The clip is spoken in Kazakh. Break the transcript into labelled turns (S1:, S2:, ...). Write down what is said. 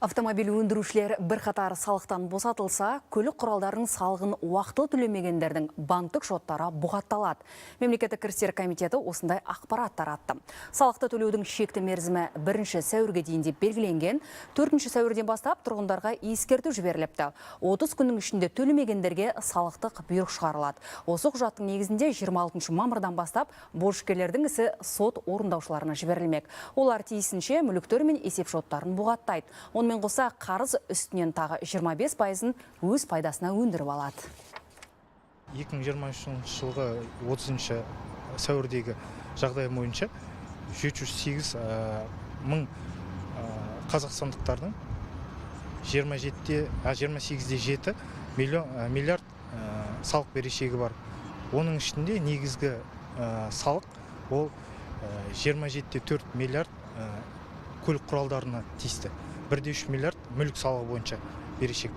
S1: Автомобиль өндірушілер бірқатар салықтан босатылса, көлік құралдарының салығын уақытылы төлемегендердің банктік шоттары бұғатталады. Мемлекеттік кірістер комитеті осындай ақпарат таратты. Салықты төлеудің шекті мерзімі 1 сәуірге дейін деп белгіленген. 4 сәуірден бастап тұрғындарға ескерту жіберіліпті. 30 күннің ішінде төлемегендерге салықтық бұйрық шығарылады. Осы құжаттың негізінде 26 мамырдан бастап борышкерлердің ісі сот орындаушыларына жіберілмек. Олар тиісінше мүліктер мен есепшоттарын бұғаттайды. Онымен қоса, қарыз үстінен тағы 25 пайызын өз пайдасына өндіріп алады.
S2: 2023 жылғы 30 сәуірдегі жағдай бойынша 708 мың қазақстандықтардың 27, 28,7 миллион, миллиард салық берешегі бар. Оның ішінде негізгі салық ол 27,4 миллиард көлік құралдарына тиісті. 1,3 миллиард мүлік салығы бойынша берешек.